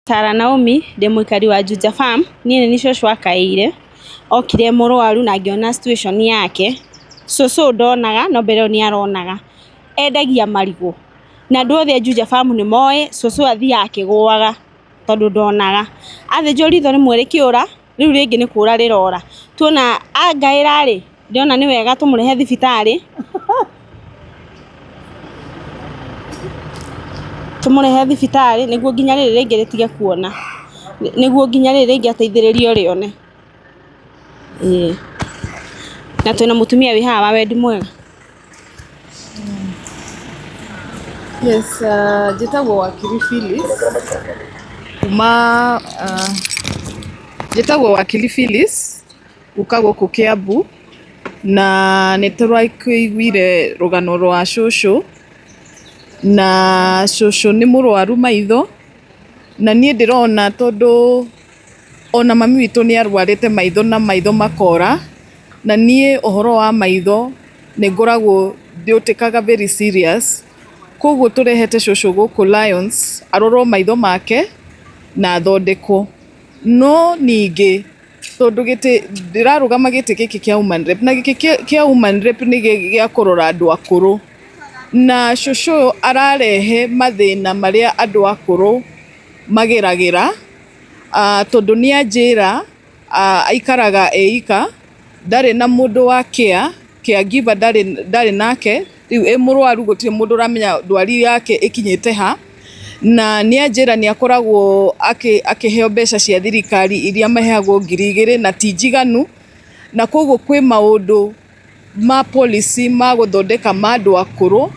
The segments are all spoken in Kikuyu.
Sarah Naomi, ndĩ mũikari wa Juja Farm, niĩ nĩ niĩ cũcũ akaĩire, okire e mũrwaru na ngĩona situation yake, cũcũ ũyũ ndonaga no mbere ĩyo nĩ aronaga, endagia marigũ, na andũ othe a Juja Farm nĩ moĩ cũcũ ũyũ athiaga akĩgũaga tondũ ndonaga, athĩnjwo ritho rĩmwe rĩkĩũra, rĩu rĩngĩ nĩ kũra rĩrora, tuona angaĩra rĩ, ndĩrona nĩ wega tũmũrehe thibitarĩ, tũmũrehe thibitarĩ nĩguo nginya rĩrĩ rĩngĩ rĩtige kuona, nĩguo nginya rĩrĩ rĩngĩ ateithĩrĩrio rĩone, ĩĩ. Na twĩna mũtumia wĩ haha wa wendi mwega. Yes, njĩtagwo Wakiri Phyllis kuma njĩtagwo Wakiri Phyllis gũka gũkũ Kiambu na nĩ tũrakĩiguire rũgano rwa cũcũ, na cũcũ nĩ mũrwaru maitho, na niĩ ndĩrona tondũ ona mami witũ nĩ arwarĩte maitho na maitho makora, na niĩ ũhoro wa maitho nĩ ngoragwo ndĩũtĩkaga very serious, koguo tũrehete cũcũ gũkũ Lions arorwo maitho make na athondekwo. No ningĩ tondũ gĩtĩ ndĩrarũgama gĩtĩ gĩkĩ kĩa woman rep na gĩkĩ kĩa woman rep nĩ gĩa kũrora andũ akũrũ, na cũcũ ũyũ ararehe mathĩna marĩa andũ akũrũ mageragĩra, tondũ nĩ anjĩra aikaraga e ika, ndarĩ na mũndũ wa care, caregiver ndarĩ ndarĩ nake, rĩu ĩ mũrwaru gũtirĩ mũndũ ũramenya ndwari yake ĩkinyĩte ha, na nĩ anjĩra nĩ akoragwo akĩheo mbeca cia thirikari iria maheagwo 2000 na ti njiganu, na koguo kwĩ maũndũ ma policy ma gũthondeka ma andũ akũrũ,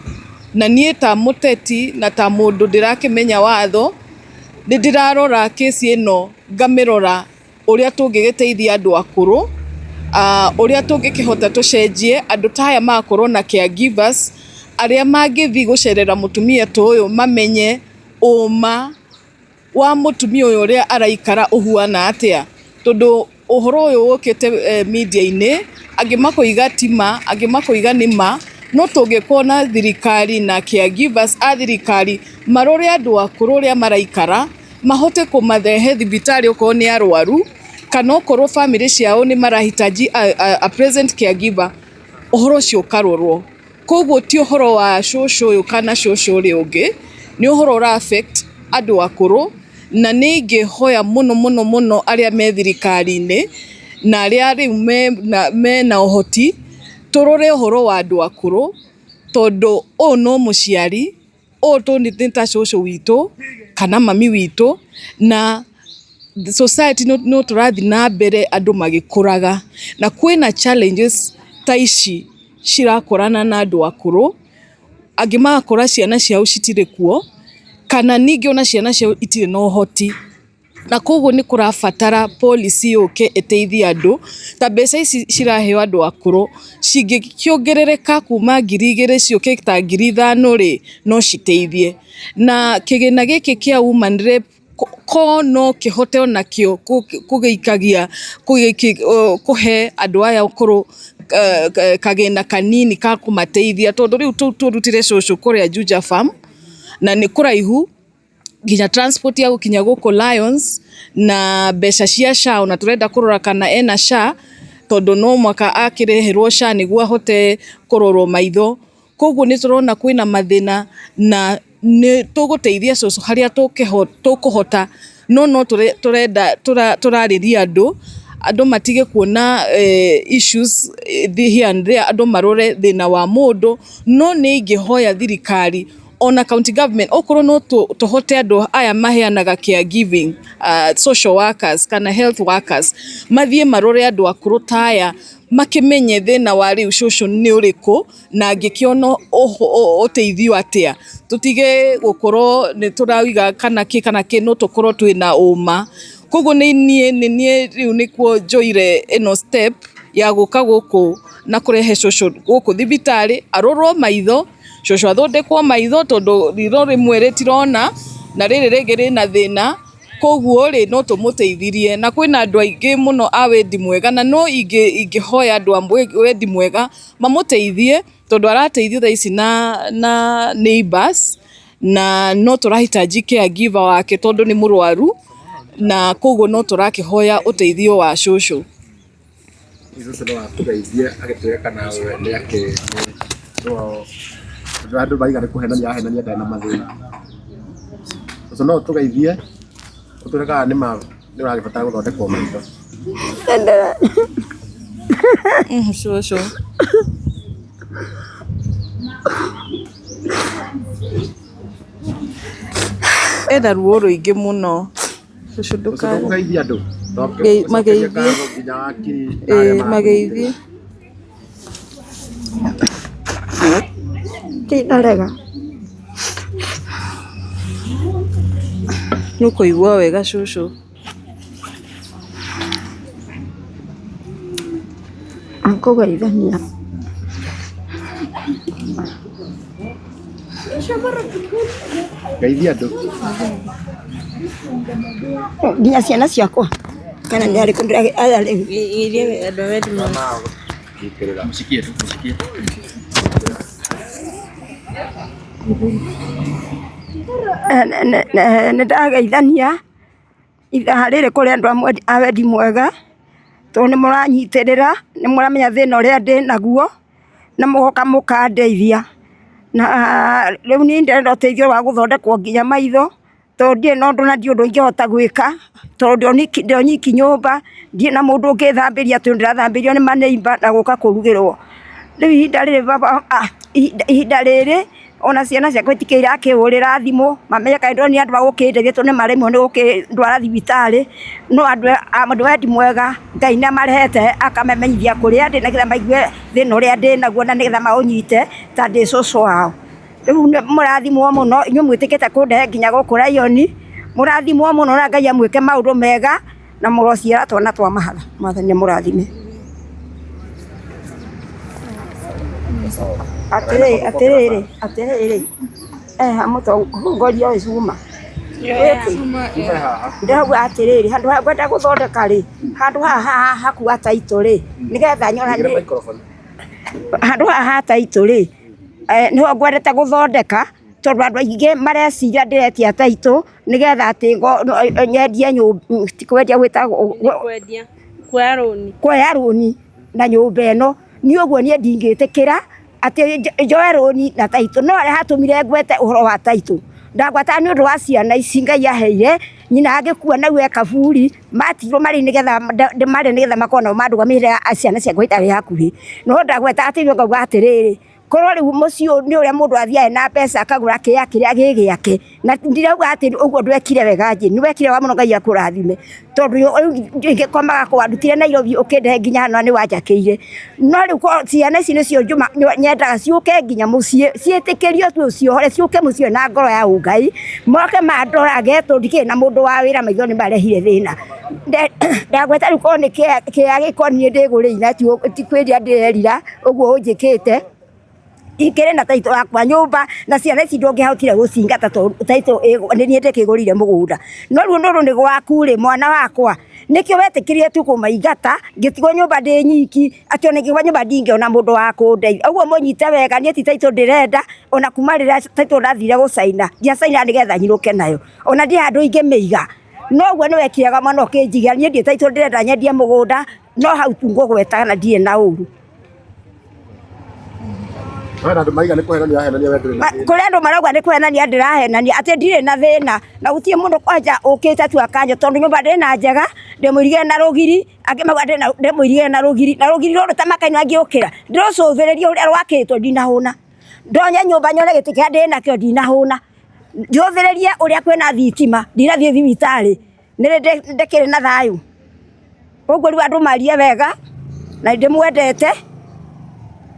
na niĩ ta mũteti na ta mũndũ ndĩrakĩmenya watho, nĩ ndĩrarora kĩci ĩno ngamĩrora ũrĩa tũngĩgĩteithia andũ akũrũ, ũrĩa tũngĩkĩhota tũcenjie andũ ta aya magakorwo na caregivers, arĩa mangĩthiĩ gũcerera mũtumia ta ũyũ mamenye ũma wa mũtumia ũyũ ũrĩa araikara ũhuana atĩa, tondũ ũhoro ũyũ ũkĩte media-inĩ, angĩ makoiga ti ma, angĩ makoiga nĩ ma, no tũngĩkorwo na thirikari na caregivers a thirikari marore andũ akũrũ ũrĩa maraikara, mahote kũmarehe thibitarĩ okorwo nĩ arwaru, kana okorwo bamĩrĩ ciao nĩ marahitaji a present caregiver, ũhoro ũcio ũkarorwo. Koguo ti ũhoro wa cũcũ ũyũ kana cũcũ ũrĩa ũngĩ, nĩ ũhoro ũra affect andũ akũrũ, na nĩ ingĩhoya mũno mũno mũno arĩa me thirikari-inĩ, na arĩa rĩu mena ũhoti, tũrore ũhoro wa andũ akũrũ, tondũ ũyũ no mũciari, ũyũ nĩ ta cũcũ witũ, kana mami witũ, na society no tũrathiĩ na mbere andũ magĩkũraga, na kwĩna challenges ta ici cirakorana na andũ akũrũ, angĩ magakora ciana ciao citirĩ kuo, kana ningĩ ona ciana ciao itirĩ na ũhoti, na koguo nĩ kũrabatara policy yũke ĩteithie andũ, ta mbeca ici ciraheo andũ akũrũ, cingĩkĩongerereka kuma 2000 ciũke ta 5000 rĩ, no citeithie. Na kĩgĩna gĩkĩ kĩa woman rep ko no kĩhote onakĩo kũgĩikagia kũhe andũ aya akũrũ kagĩna kanini ka kũmateithia, tondũ rĩu tũrutire cũcũ kũrĩa Juja Farm, na nĩ kũraihu, nginya transport ya gũkinya gũkũ Lions, na mbeca cia SHA ona tũrenda kũrora kana ena SHA, tondũ no mũhaka akĩrĩhĩrwo SHA nĩguo ahote kũrorwo maitho. Koguo nĩ tũrona kwĩna mathĩna na nĩ tũgũteithia cũcũ harĩa tũkũhota, no no tũrenda tũrarĩria andũ, andũ matige kuona issues here and there, andũ marore thĩna wa mũndũ, no nĩ ingĩhoya thirikari ona county government okorwo no tũhote andũ aya maheanaga caregiving, social workers kana health workers, mathiĩ marore andũ akũrũ ta aya, makĩmenye thĩna wa rĩu cũcũ nĩ ũrĩkũ, na angĩkĩona ũteithio atĩa, tũtige gũkorwo nĩ tũrauga kana kĩ kana kĩ, no tũkorwo twĩna ũma. Koguo nĩ niĩ nĩ niĩ rĩu nĩkuo njoire ĩno step ya gũka gũkũ na kũrehe cũcũ gũkũ thibitarĩ, arorwo maitho, cũcũ athondekwo maitho tondũ ritho rĩmwe rĩtirona, na rĩrĩ rĩngĩ rĩna thĩna, koguo rĩ no tũmũteithirie. Na kwĩna andũ aingĩ mũno a wendi mwega, na no ingĩhoya andũ a wendi mwega mamũteithie, tondũ arateithio thaa ici na neighbours. Na no tũrahitaji caregiver wake tondũ nĩ mũrwaru, na koguo no tũrakĩhoya ũteithio wa cũcũ. Cũcũ no atũgeithie agĩtwĩre kana we nĩ akĩ no tondũ andũ maiga nĩ kũhenania ahenania ndarĩ na mathĩna. Cũcũ no ũtũgeithie ũtwĩre kana nĩ ma nĩ ũragĩbatara gũthondekwo maitho. Cũcũ. Ena ruo rũingĩ mũno. Cũcũ Cũcũ ndũka ndũkũgeithia andũ. Mageithie. Ngatho nginya wakiri na arĩa Ĩĩ mageithie. Tinarega. Nĩ ũkũigua wega cũcũ. Kũgeithania. Geithia andũ. Nginya ciana ciakwa kana nĩ arĩkũ aya rĩu. Andũ a wendi mwega. Nyitĩrĩra. Mshikie tu, mshikie. Nĩ ndageithania ithaa rĩrĩ kũrĩ andũ a wendi mwega tondũ nĩ mũranyitĩrĩra, nĩ mũramenya thĩna ũrĩa ndĩnaguo na mũgoka mũkandeithia. Na rĩu niĩ ndĩrenda ũteithio wa gũthondekwo nginya maitho tondũ ndirĩ na ũndũ na ndirĩ ũndũ ingĩhota gwĩka tondũ ndĩ o nyiki nyũmba, ndirĩ na mũndũ ũngĩthambĩria tondũ ndĩrathambĩrio nĩ maneighbour na gũka kũrugĩrwo. Rĩu ihinda rĩrĩ baba, ihinda rĩrĩ ona ciana ciakwa itikĩrĩ irakĩhũrĩra thimũ mamenye kana nĩ andũ a gũkĩndeithia tondũ nĩ maremwo nĩ gũkĩndwara thibitarĩ. No andũ a wendi mwega Ngai nĩ amarehete akamamenyithia kũrĩa ndĩ nĩgetha maigue thĩna ũrĩa ndĩnaguo na nĩgetha maũnyite ta ndĩ cũcũ wao. Rĩu mũrathimwo mũno inyuĩ mwĩtĩkĩte kũndehe nginya gũkũ Lion, mũrathimwo mũno na Ngai amwĩke maũndũ mega na mũrociara twana twa mahatha. Mwathani amũrathime. Atĩrĩrĩ atĩrĩrĩ atĩrĩrĩ eha mũtongoria ũyũ cuma. Ndĩrauga atĩrĩrĩ handũ harĩa ngwenda gũthondeka rĩ, handũ haha hakua title rĩ, nĩgetha nyonanie handũ haha ha title rĩ, nĩho ngwendete gũthondeka tondũ andũ aingĩ mareciria ndĩretia title nĩgetha atĩ nyendie nyũmba, ti kwendia gwĩtagwo Kwendia. Kuoya rũni. Kuoya rũni na nyũmba ĩno. Niĩ ũguo niĩ ndingĩtĩkĩra atĩ njoe rũni na title. No harĩa hatũmire ngwete ũhoro wa title, ndagwetaga nĩ ũndũ wa ciana ici Ngai aheire, nyina agĩkua na e kaburi, matigirwo marĩ nĩgetha ndĩmarere nĩgetha makorwo nao mandũgamĩrĩre ciana ciakwa itarĩ hakuhĩ. No ndagwetaga atĩ ngauga atĩrĩrĩ, korwo rĩu mũciĩ ũyũ nĩ ũrĩa mũndũ athiaga na mbeca akagũra kĩea kĩrĩa gĩ gĩake, na ndirauga atĩ ũguo ndwekire wega Jane, nĩ wekire wega mũno Ngai akũrathime, tondũ rĩu ingĩkomaga kũ wandutire Nairobi ũkĩndehe nginya haha na nĩ wanjakĩire. No rĩu korwo ciana ici nĩcio nyendaga ciũke nginya mũciĩ, ciĩtĩkĩrio tu ciohore ciũke mũciĩ na ngoro ya ũngai, moke mandorage tondũ ndikĩrĩ na mũndũ wa wĩra maitho nĩ marehire thĩna. Ndagweta rĩu korwo nĩ kĩea gĩkorwo niĩ ndĩgũrĩire na ti kwĩrira ndĩrerira ũguo ũnjĩkĩte. Ingĩrĩ na title yakwa nyũmba na ciana ici ndũngĩahotire gũcingata tondũ title nĩ niĩ ndĩkĩgũrĩire mũgũnda. No rĩu ũndũ nĩ gwaku rĩ, mwana wakwa, nĩkĩo wetĩkĩrire tu kũmaingata ngĩtigwo nyũmba ndĩ nyiki, atĩ ona ingĩgwa nyũmba ndingĩona mũndũ wa kũndeithia. Ũguo mũnyite wega, niĩ ti title ndĩrenda, ona kuma rĩrĩa title ndathire gũcaina, ndiacainaga nĩgetha nyinũke nayo, ona ndirĩ handũ ingĩmĩiga. No ũguo nĩ wekire wega mwana ũkĩnjiga, niĩ ndirĩ title ndĩrenda nyendie mũgũnda, no hau tu ngũgwetaga na ndirĩ na ũru. Kwĩna andũ maiga nĩ kũhenania ũrahenania we ndũrĩ na thĩna. Kũrĩ andũ marauga nĩ kũhenania ndĩrahenania atĩ ndirĩ na thĩna na gũtirĩ mũndũ kwanja ũkĩte tu akanja tondũ nyũmba ndĩna njega ndĩmũirigĩre na rũgiri angĩ mauga ndĩmũirigĩre na rũgiri na rũgiri rũrũ ta makaina ngĩũkĩra ndĩrũcũthĩrĩrie ũrĩa rwakĩtwo ndinahũna ndonye nyũmba nyone gĩtĩ kĩrĩa ndĩnakĩo ndinahũna njũthĩrĩrie ũrĩa kwĩna thitima ndinathiĩ thibitarĩ nĩ ndĩkĩrĩ na thayũ. Ũguo rĩu andũ marie wega na nĩ ndĩmwendete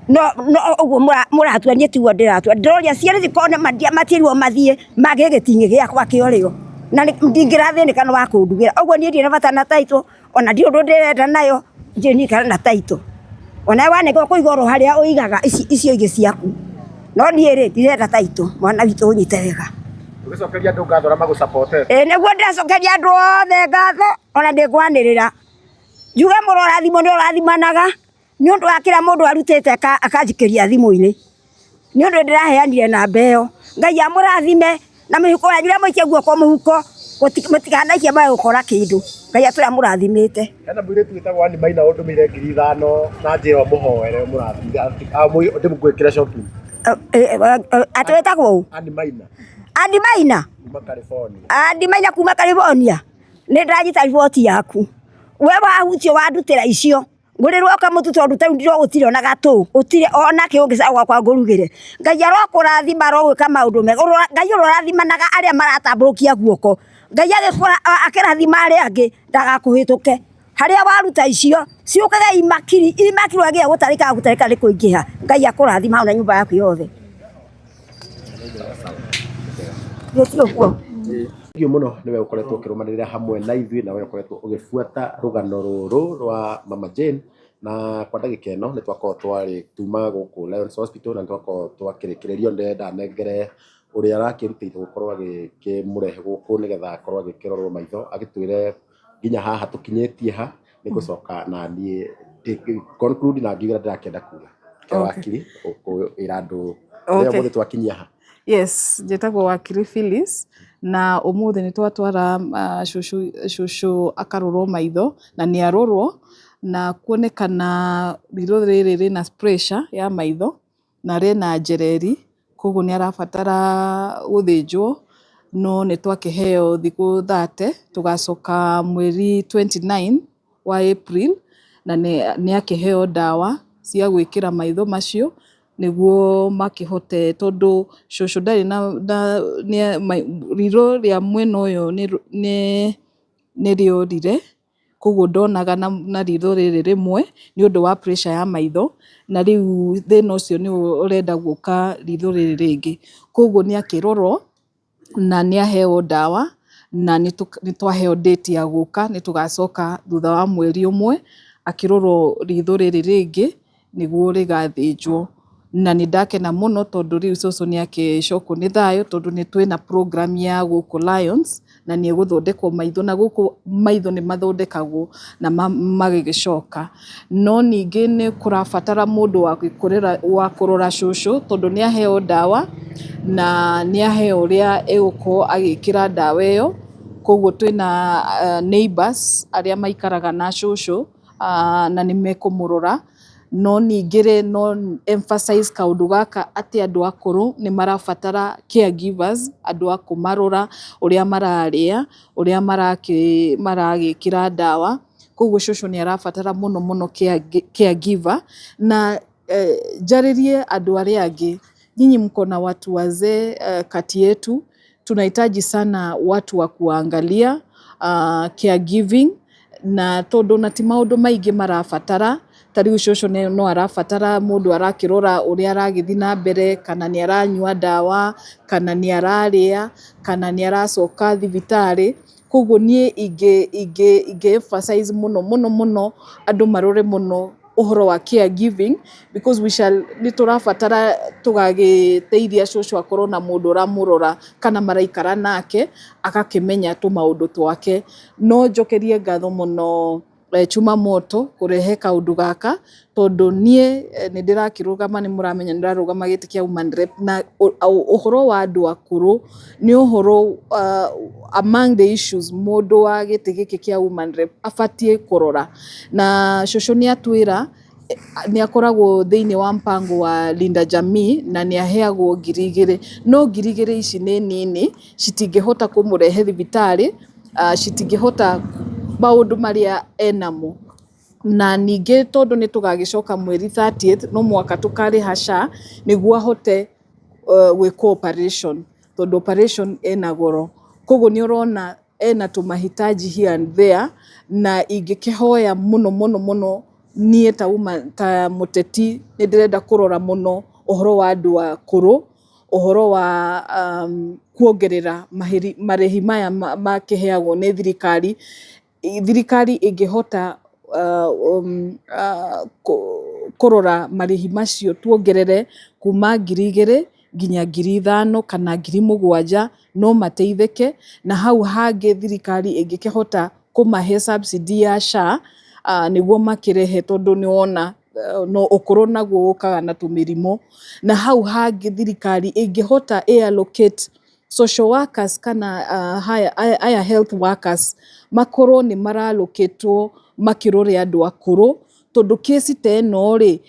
no no ũguo mũratua niĩ tiguo ndĩratua. Ndĩroria ciana ici korwo nĩ matirwo mathiĩ magĩe gĩting'ĩ gĩakwa kĩa ũrĩo na ndingĩrathĩnĩka nĩ wa kũndugĩra. Ũguo niĩ ndirĩ na bata na title ona ndirĩ ũndũ ndĩrenda nayo ndirĩ niĩ ikara na title. Ona wanengwo kũiga oro harĩa ũigaga icio ingĩ ciaku. No niĩ rĩ ndirenda title mwana witũ ũnyite wega. Ũgĩcokeria andũ ngatho arĩa magũ support ete. Ĩĩ nĩguo ndĩracokeria andũ othe ngatho ona ndĩkwanĩrĩra. Njuge mũrorathimwo nĩ ũrathimanaga nĩ ũndũ wa kĩrĩa mũndũ arutĩte akanjikĩria thimũ-inĩ. Nĩ ũndũ ndĩraheanire namba ĩyo. Ngai amũrathime na mĩhuko yanyu ĩrĩa mũikie guoko mũhuko, mũtikanaikie mwage gũkora kĩndũ. Ngai atũre amũrathimĩte. Hena mũirĩtu wĩtagwo Ann Maina ũndũmĩire 5,000 na njĩra ũmũhoere ũmũrathime ndĩmũgwĩkĩre shopping. Atĩ wĩtagwo ũ? Ann Maina. Ann Maina? Kuma California. Ann Maina kuma California. Nĩ ndanyita riboti yaku. We wahutio wandutĩra icio. Ngũrĩrwo kamũtu tondũ ta rĩu ndĩrona gũtirĩ ona gatũ, gũtirĩ ona kĩ ũngĩcagũra gwakwa ngũrugĩre. Ngai arokũrathima arogwĩka maũndũ mega. Ngai ũrĩa ũrathimanaga arĩa maratambũrũkia guoko. Ngai akĩrathima arĩa angĩ ndagakũhĩtũke. Harĩa waruta icio ciũkage imakiri, imakiri wagĩa gũtarĩka gũtarĩka nĩ kũingĩha. Ngai akũrathime hamwe na nyũmba yaku yothe. Gĩtirĩ ũguo. Thengiũ mũno nĩwe ũkoretwo ũkĩrũmanĩrĩra hamwe na ithuĩ na we ũkoretwo ũgĩbuata rũgano rũrũ rwa Mama Jane, na kwa ndagĩka ĩno nĩ twakorwo twarĩ tuma gũkũ Lions Hospital na nĩ twakorwo twakĩrĩkĩrĩrio, ndĩrenda nengere ũrĩa ũrakĩrutĩire gũkorwo agĩkĩmũrehe gũkũ nĩgetha akorwo agĩkĩrorwo maitho agĩtwĩre nginya haha tũkinyĩtie ha, nĩ ngũcoka na niĩ conclude na ngiuge ũrĩa ndĩrakĩenda kuga. Ke wakiri ũkwĩra andũ mũthenya ũmũthĩ twakinyia ha. Yes, njĩtagwo Wakiri Phyllis na ũmũthĩ nĩ twatwara cũcũ, cũcũ akarorwo maitho na nĩ arorwo na kuonekana ritho rĩrĩ rĩna pressure ya maitho na rĩna njereri, koguo nĩ arabatara gũthĩnjwo, no nĩ twakĩheo thikũ 30, tũgacoka mweri 29 wa April, na nĩ akĩheo ndawa cia gwĩkĩra maitho macio, nĩguo makĩhote, tondũ cũcũ ndarĩ na, ritho rĩa mwena ũyũ nĩ rĩorire. Koguo ndonaga na ritho rĩrĩ rĩmwe nĩ ũndũ wa pressure ya maitho, na rĩu thĩna ũcio nĩ ũrenda gũka ritho rĩrĩ rĩngĩ. Koguo nĩ akĩrorwo na nĩ aheo ndawa na nĩ twaheo date ya gũka, nĩ tũgacoka thutha wa mweri ũmwe akĩrorwo ritho rĩrĩ rĩngĩ nĩguo rĩgathĩnjwo. Na nĩ ndakena mũno tondũ rĩu cũcũ nĩ akĩcokwo nĩ thayũ tondũ nĩ twĩna program ya gũkũ Lions na nĩ egũthondekwo maitho na gũkũ maitho nĩ mathondekagwo na magagĩcoka. No ningĩ nĩ kũrabatara mũndũ wa kũrora cũcũ tondũ nĩ aheo ndawa na nĩ aheo ũrĩa egũkorwo agĩkĩra ndawa ĩyo. Koguo twĩna neighbours arĩa maikaraga na cũcũ na nĩ mekũmũrora. No ningĩ rĩ, no emphasize kaũndũ gaka atĩ andũ akũrũ nĩ marabatara caregivers, andũ a kũmarora ũrĩa mararĩa, ũrĩa maragĩkĩra ndawa. Koguo cũcũ nĩ arabatara mũno mũno caregiver. Na njarĩrie andũ arĩa angĩ, nyinyi mko na watu wazee kati yetu, tunahitaji sana watu wa kuangalia caregiving, na tondũ na ti maũndũ maingĩ marabatara, ta rĩu cũcũ no arabatara mũndũ arakĩrora ũrĩa aragĩthiĩ na mbere, kana nĩ aranyua ndawa, kana nĩ ararĩa, kana nĩ aracoka thibitarĩ. Koguo niĩ ingĩ emphasize mũno mũno mũno andũ marore mũno ũhoro wa caregiving because we shall, nĩ tũrabatara tũgagĩteithia cũcũ akorwo na mũndũ ũramũrora kana maraikara nake agakĩmenya tũmaũndũ twake. No njokerie ngatho mũno Chuma Moto kũrehe kaũndũ gaka tondũ niĩ nĩ ndĩrakĩrũgama, nĩ mũramenya nĩ ndĩrarũgama gĩtĩ kĩa woman rep, na ũhoro wa andũ akũrũ nĩ ũhoro among the issues mũndũ wa gĩtĩ gĩkĩ kĩa woman rep abatiĩ kũrora. Na cũcũ nĩ atwĩra nĩ akoragwo thĩinĩ wa mpango wa Linda Jamii na nĩ aheagwo 2,000, no 2,000 ici nĩ nini, citingĩhota kũmũrehe thibitarĩ, citingĩhota maũndũ marĩa enamo. Na ningĩ tondũ nĩ tũgagĩcoka mweri 30th, no mũhaka tũkarĩha SHA nĩguo ahote gwĩkwo operation, tondũ operation ĩna goro. Koguo nĩ ũrona ena tũmahitaji here and there, na ingĩkĩhoya mũno mũno mũno niĩ ta ta mũteti nĩ ndĩrenda kũrora mũno ũhoro wa andũ akũrũ, ũhoro wa kuongerera marĩhi maya makĩheagwo nĩ thirikari. Thirikari ĩngĩhota kũrora marĩhi macio tuongerere kuma 2,000 nginya 5,000 kana 7,000 no mateithĩke. Na hau hangĩ thirikari ĩngĩkĩhota kũmahe subsidy ya SHA nĩguo makĩrĩhe, tondũ nĩ wona no ũkũrũ naguo ũkaga na tũmĩrimũ. Na hau hangĩ thirikari ĩngĩhota ĩ allocate social workers kana aya health workers makorwo nĩ maralocatwo makĩrore andũ akũrũ, tondũ kĩci ta ĩno rĩ,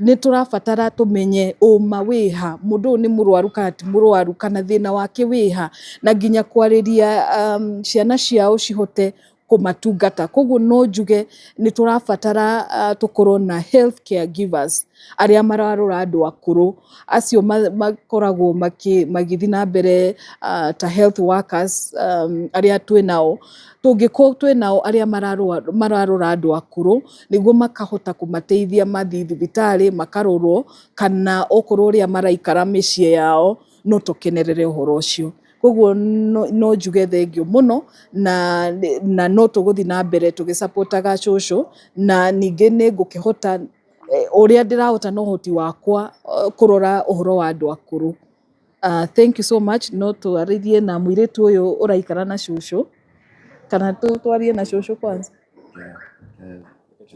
nĩ tũrabatara tũmenye ũma wĩha, mũndũ ũyũ nĩ mũrwaru kana ti mũrwaru, kana thĩna wake wĩha, na nginya kwarĩria ciana ciao cihote kũmatungata. Koguo no njuge nĩ tũrabatara tũkorwo na health care givers arĩa mararora andũ akũrũ, acio makoragwo magĩthiĩ na mbere ta health workers arĩa twĩnao, tũngĩkorwo twĩnao arĩa mararora andũ akũrũ, nĩguo makahota kũmateithia mathiĩ thibitarĩ makarorwo, kana okorwo ũrĩa maraikara mĩciĩ yao no tũkenerere ũhoro ũcio. Koguo no njuge thengiũ mũno na no tũgũthiĩ na mbere tũgĩsupportaga cũcũ, na ningĩ nĩ ngũkĩhota ũrĩa ndĩrahota na ũhoti wakwa kũrora ũhoro wa andũ akũrũ. Thank you so much. No twarĩrie na mũirĩtu ũyũ ũraikara na cũcũ, kana twarie na cũcũ kwanza?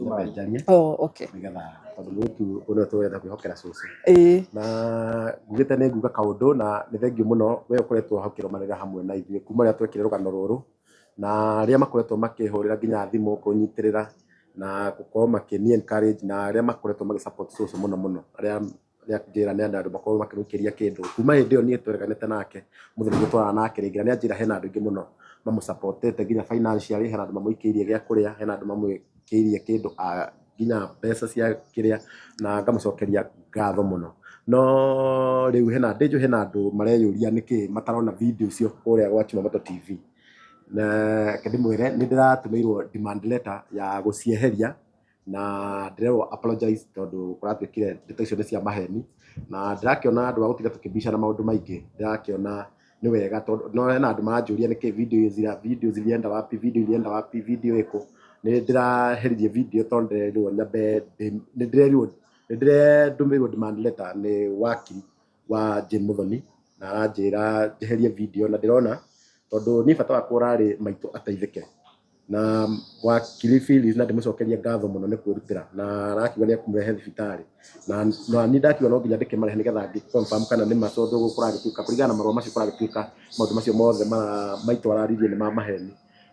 Nyambe njarie. Oh, okay. Nĩgetha tondũ mũirĩtu ũyũ nĩwe tũrenda kwĩhokera cũcũ. Ĩĩ. Na ngugĩte nĩ nguga kaũndũ, na nĩ thengiũ mũno we ũkoretwo hau ũkĩrũmanĩrĩra hamwe na ithuĩ kuma rĩrĩa twekire rũgano rũrũ, na arĩa makoretwo makĩhũrĩra nginya thimũ kũnyitĩrĩra na gũkorwo makĩni encourage, na arĩa makoretwo magĩ support cũcũ mũno mũno, arĩa nĩ anjĩra nĩ andũ makorwo makĩmũikĩria kĩndũ kuma hĩndĩ ĩyo niĩ twereganĩte nake mũthenya ũrĩa twarana nake rĩngĩ, na nĩ anjĩra hena andũ aingĩ mũno mamũsupportĩte nginya financially, hena andũ mamũikĩirie gĩa kũrĩa, hena andũ mamũikĩirie kĩndũ nginya mbeca cia kĩrĩa, na ngamũcokeria ngatho mũno. No rĩu hena ndĩnjũ, hena andũ mareyũria nĩkĩ matarona video icio kũrĩa gwa Chumamoto TV. Na reke ndĩmwĩre nĩ ndĩratũmĩirwo demand letter ya gũcieheria, na ndĩrerwo apologize tondũ kũratuĩkire ndeto icio nĩ cia maheni, na ndĩrakĩona andũ a gũtinda tũkĩbicana maũndũ maingĩ, ndĩrakĩona nĩ wega tondũ no hena andũ maranjũria nĩkĩ video zira video zilienda wapi, video ilienda wapi, video ĩkũ. Nĩ ndĩraheririe video tondũ ndĩrerirwo nyambe nĩ ndĩrerirwo nĩ ndĩretũmĩirwo demand letter nĩ wakiri wa Jane Muthoni, na aranjĩra njeherie video, na ndĩrona tondũ niĩ bata wakwa ũrarĩ maitũ ateithĩke, na wakiri Phyllis, na ndĩmũcokerie ngatho mũno nĩ kwĩrutĩra, na arakiuga nĩ ekũmũrehe thibitarĩ, na niĩ ndakiuga no nginya ndĩkĩmarehe nĩgetha ngĩ confirm kana nĩ ma, tondũ kũragĩtuĩka kũringana na marũa macio kũragĩtuĩka maũndũ macio mothe maitũ araririe nĩ ma maheni.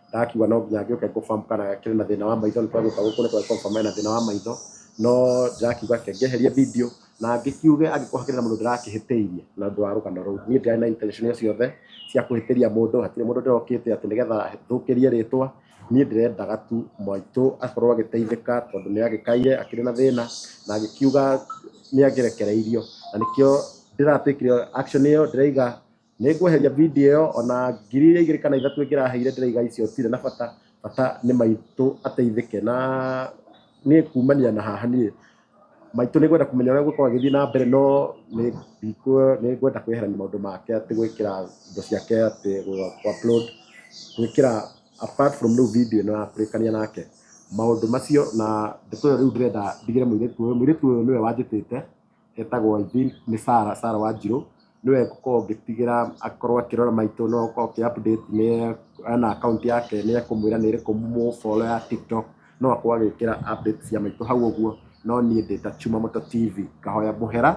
Ndakiuga no nginya ngĩũke confirm kana kĩrĩ na thĩna wa maitho, nĩ twagĩũka gũkũ nĩ twa confirm ena thĩna wa maitho, no ndĩrakiuga reke ngeherie video na ngĩkiuge angĩkorwo hakĩrĩ na mũndũ ndĩrakĩhĩtĩirie na ũndũ wa rũgano rũu. Niĩ ndirarĩ na intention ciothe cia kũhĩtĩria mũndũ, hatirĩ mũndũ ndĩrokĩte atĩ nĩgetha thũkĩrie rĩtwa. Niĩ ndĩrendaga tu maitũ akorwo agĩteithĩka tondũ nĩ agĩkaire akĩrĩ na thĩna, na agĩkiuga nĩ angĩrekereirio, na nĩkĩo ndĩratĩkire action ĩyo. Ndĩraiga nĩ ngweheria video ĩyo, ona 2,000 kana 3,000 ĩngĩraheire, ndĩraiga icio tirĩ na bata, bata nĩ maitũ ateithĩke. Na niĩ kumania na haha, niĩ maitũ nĩ ngwenda kũmenya ũrĩa gũkorwo agĩthiĩ na mbere, no nĩ ngwenda kwĩyeherania maũndũ make, atĩ gwĩkĩra indo ciake, atĩ upload gwĩkĩra apart from rĩu video ĩno ya kũrĩkania nake maũndũ macio. Na ndeto ĩyo rĩu ndĩrenda ndigĩre mũirĩtu ũyũ. Mũirĩtu ũyũ nĩwe wanjĩtĩte, etagwo, I think nĩ Sarah, Sarah Wanjirũ, nĩwe ngũkorwo ngĩtigĩra akorwo akĩrora maitũ, no akorwo akĩ update. Nĩ ena account yake, nĩ ekũmwĩra nĩ ĩrĩkũ, mũ follow ya TikTok, no akorwo agĩkĩra update cia maitũ hau ũguo. No niĩ ndĩ ta Chumamoto TV ngahoya mũhera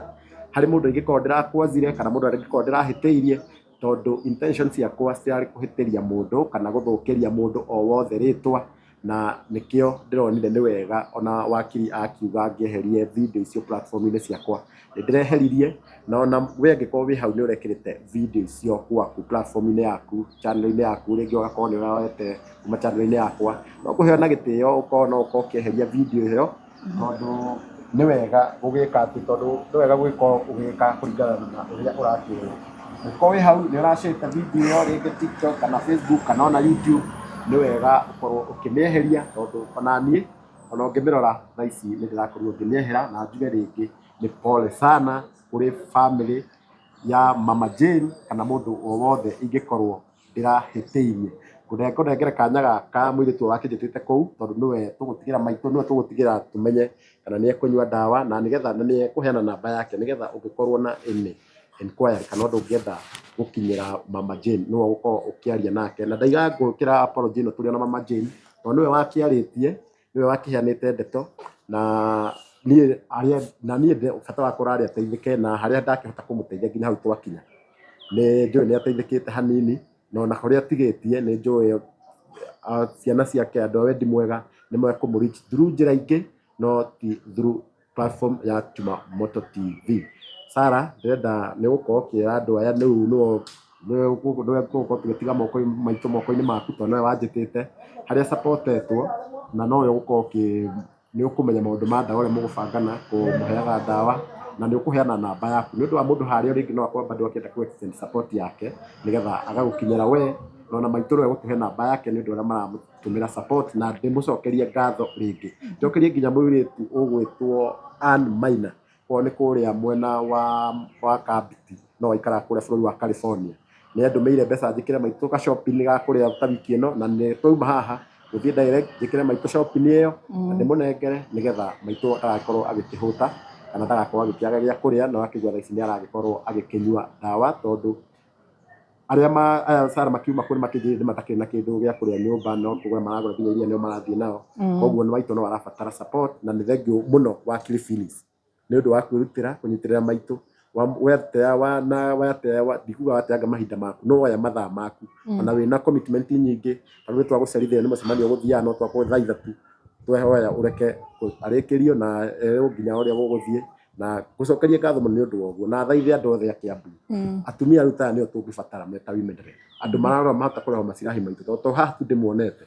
harĩ mũndũ ingĩkorwo ndĩrakwazire kana mũndũ angĩkorwo ndĩrahĩtĩirie, tondũ intention ciakwa citiarĩ kũhĩtĩria mũndũ kana gũthũkĩria mũndũ o wothe rĩtwa. Na nĩkĩo ndĩronire nĩ wega ona wakiri akiuga ngĩeherie video icio platform-inĩ ciakwa, nĩ ndĩreheririe. Na ona we angĩkorwo wĩ hau nĩ ũrekĩrĩte video icio gwaku platform-inĩ yaku, channel-inĩ yaku, rĩngĩ ũgakorwo nĩ ũroete kuma channel-inĩ yakwa, no ngũheo na gĩtĩo ũkorwo no ũkorwo ũkĩeheria video ĩyo, tondũ nĩ wega gũgĩka atĩ, tondũ nĩ wega gũgĩkorwo ũgĩka kũringana na ũrĩa ũrakĩrwo. Ũngĩkorwo wĩ hau nĩ ũracĩte video ĩyo rĩngĩ TikTok kana Facebook kana ona YouTube, nĩ wega ũkorwo ũkĩmĩeheria, tondũ ona niĩ ona ũngĩmĩrora thaa ici nĩ ndĩrakorirwo ngĩmĩehera. Na njuge rĩngĩ nĩ pole sana kũrĩ family ya Mama Jane kana mũndũ o wothe ingĩkorwo ndĩrahĩtĩirie. Ngũnengere kanya gaka mũirĩtu ũyũ wakĩnjĩtĩte kũu, tondũ nĩwe tũgũtigĩra maitũ, nĩwe tũgũtigĩra tũmenye kana nĩ ekũnyua ndawa, na nĩgetha na nĩ ekũheana namba yake, nĩgetha ũngĩkorwo na any inquiry kana ũndũ ũngĩenda gũkinyĩra Mama Jane, nĩwe ũgũkorwo ũkĩaria nake. Na ndaiga ngwĩkĩra apology ĩno tũrĩ ona Mama Jane, tondũ nĩwe wakĩarĩtie, nĩwe wakĩheanĩte ndeto, na Niĩ arĩa na niĩ bata wakwa ũrarĩ ateithĩke, na harĩa ndakĩhota kũmũteithia nginya hau twakinya, nĩ njũĩ nĩ ateithĩkĩte hanini, na ona kũrĩa atigĩtie nĩ njũĩ ciana ciake, andũ a wendi mwega nĩ mekũmũ reach through njĩra ingĩ, no ti through platform ya Chuma Moto TV. Sarah, ndĩrenda nĩ ũgũkorwo ũkĩra andũ aya rĩu nĩo nĩwe tũgũkorwo tũgĩtiga moko maitũ moko-inĩ maku, tondũ nĩwe wanjĩtĩte harĩa supportetwo, na nowe ũgũkorwo ũkĩ nĩ ũkũmenya maũndũ ma ndawa ũrĩa mũgũbangana kũmũheaga ndawa, na nĩ ũkũheana namba yaku nĩ ũndũ wa mũndũ harĩa rĩngĩ no akorwo bado akĩenda kũ extend support yake nĩgetha agagũkinyĩra we, na ona maitũ nĩwe gũtũhe namba yake nĩ ũndũ arĩa maramũtũmĩra support, na ndĩmũcokerie ngatho rĩngĩ. Njokerie nginya mũirĩtu ũgwĩtwo Ann Maina, kwao nĩ kũrĩa mwena wa Kambiti, no aikaraga kũrĩa bũrũri wa California. Nĩ andũmĩire mbeca njĩkĩre maitũ ka shopping ga kũrĩa ta wiki ĩno, na nĩ twauma haha gũthiĩ direct njĩkĩre maitũ shopping ĩyo na ndĩmũnengere nĩgetha maitũ ndagakorwo agĩkĩhũta kana ndagakorwo agĩkĩaga gĩa kũrĩa, na wakĩigua thaa ici nĩ aragĩkorwo agĩkĩnyua ndawa, tondũ arĩa ma aya Sarah makiuma kũu nĩmakĩnjĩrire matakĩrĩ na kĩndũ gĩa kũrĩa nyũmba, no kũgũra maragũra nginya iria nĩo marathiĩ nao. Koguo maitũ no arabatara support, na nĩ thengiũ mũno wakiri Phyllis nĩ ũndũ wa kwĩrutĩra kũnyitĩrĩra maitũ. Watea ndikuga wateanga mahinda maku, no woya mathaa maku ona wĩna commitment nyingĩ, tondũ nĩ twagũcerithia nĩ mũcemanio ũgũthiaga no twakorwo thaa 3 twehoya ũreke arĩkĩrio na erwo nginya ũrĩa gũgũthiĩ, na gũcokeria ngatho mũno nĩ ũndũ wa ũguo, na thaithe andũ othe a Kiambu, atumia rĩu ta aya nĩo tũngĩbatara meta women rep, andũ mararora mahota kũrora macirahi maitũ, tondũ to haha tu ndĩmuonete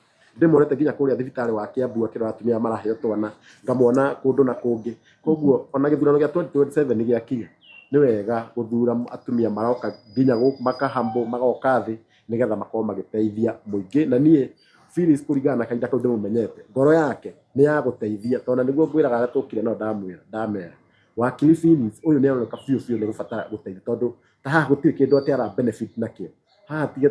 nginya kũrĩa thibitarĩ wa Kiambu akĩrora atumia maraheo twana, ngamwona kũndũ na kũngĩ. Koguo ona gĩthurano gĩa 2027 nĩ gĩakinya, nĩ wega gũthura atumia maroka nginya makahambo magoka thĩ nĩgetha makorwo magĩteithia mũingĩ. Na niĩ Phyllis kũringana na kahinda kau ndĩmũmenyete, ngoro yake nĩ ya gũteithia, tondũ na nĩguo ngwĩraga arĩa tũkire nao ndamera wakiri Phyllis ũyũ nĩ aroneka biũ biũ nĩ gũbatara gũteithio, tondũ ta haha gũtirĩ kĩndũ atĩ ara benefit nakĩo haha, tiga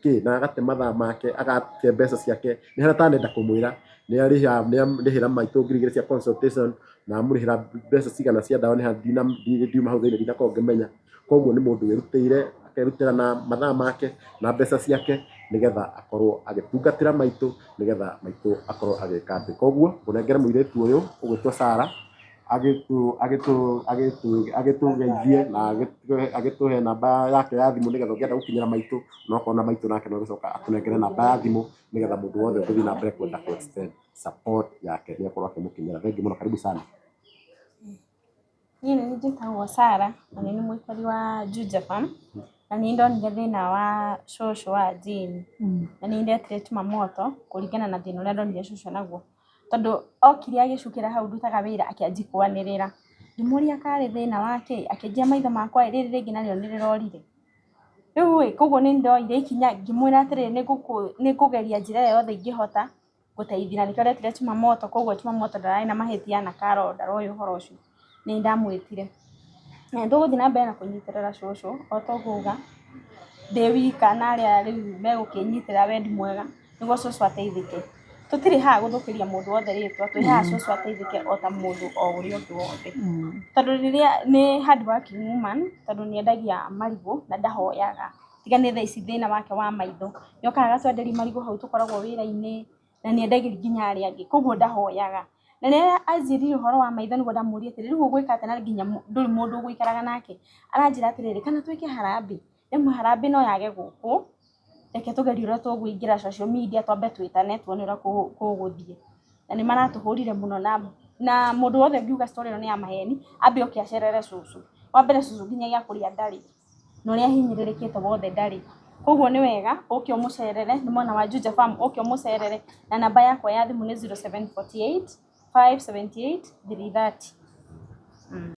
kĩ na agate mathaa make, agate mbeca ciake. Nĩ harĩa atanenda kũmwĩra nĩ arĩhĩra maitũ 2,000 cia consultation, na amũrĩhĩra mbeca cigana cia ndawa, nĩ ndiuma hau thĩinĩ ndinakorwo ngĩmenya. Koguo nĩ mũndũ wĩrutĩire, akerutĩra na mathaa make na mbeca ciake nĩgetha akorwo agĩtungatĩra maitũ, nĩgetha maitũ akorwo agĩka atĩ. Koguo ngũnengere mũirĩtu ũyũ ũgwĩtwo Sarah agĩtũgeithie na agĩtũhe namba yake ya thimũ, nĩgetha ũngĩenda gũkinyĩra maitũ, no okorwo na maitũ nake no gũcoka atũnengere namba ya thimũ, nĩgetha mũndũ wothe ũngĩthiĩ na mbere kwenda kũ extend support yake nĩ akorwo akĩmũkinyĩra. Thengiũ mũno, karibu sana. Niĩ nĩ njĩtagwo Sarah na nĩ mũikari wa Juja Farm, na nĩ ndonire thĩna wa cũcũ wa Jane, na nĩ ndetire Chuma Moto kũringana na thĩna ũrĩa ndonire cũcũ naguo, tondũ okire agĩcukĩra hau ndutaga wĩra, akĩanjia kwanĩrĩra, ngĩmũria karĩ thĩna wa kĩ, akĩnjĩra maitho makwa rĩrĩ rĩngĩ narĩo nĩ rĩrorire. Rĩu ĩ koguo nĩ ndoire ikinya ngĩmwĩra atĩrĩrĩ, nĩ ngũgeria njĩra ĩrĩa yothe ingĩhota gũteithia, na nĩkĩo ndetire Chuma Moto. Koguo Chuma Moto ndararĩ na mahĩtia na Carol ndaroĩ ũhoro ũcio, nĩ ndamwĩtire. Na nĩ tũgũthiĩ na mbere na kũnyitĩrĩra cũcũ o ta ũguo auga, ndĩ wika na arĩa rĩu megũkĩnyitĩrĩra wendi mwega nĩguo cũcũ ateithĩke. Tũtirĩ haha gũthũkĩria mũndũ wothe rĩtwa, twĩ haha cũcũ ateithĩke o ta mũndũ o ũrĩa ũngĩ wothe. Tondũ rĩrĩa nĩ hard working woman, tondũ nĩ endagia marigũ na ndahoyaga, tiga nĩ thaa ici thĩna wake wa maitho, nĩ okaga agatwenderia marigũ hau tũkoragwo wĩra-inĩ, na nĩ endagĩria nginya arĩa angĩ, koguo ndahoyaga. Na rĩrĩa anjĩrire ũhoro wa maitho nĩguo ndamũririe atĩrĩrĩ, rĩu ũgwĩka atĩa na nginya ndũrĩ mũndũ ũgũikaraga nake? Aranjĩra atĩrĩrĩ, kana twĩke harambee? Rĩmwe harambee no yage gũkũ, reke tũgerie ũrĩa tũkũingĩra social media, twambe twĩtane tuone ũrĩa gũgũthiĩ. Na nĩ maratũhũrire mũno, na mũndũ wothe ũngiuga story ĩno nĩ ya maheni, ambe oke acerere cũcũ. Wa mbere cũcũ nginya gĩa kũrĩa ndarĩ, na ũrĩa ahinyĩrĩrĩkĩte wothe ndarĩ. Koguo nĩ wega ũke ũmũcerere, nĩ mwena wa Juja Farm, ũke ũmũcerere, na namba yakwa ya thimũ nĩ 0748 578 330.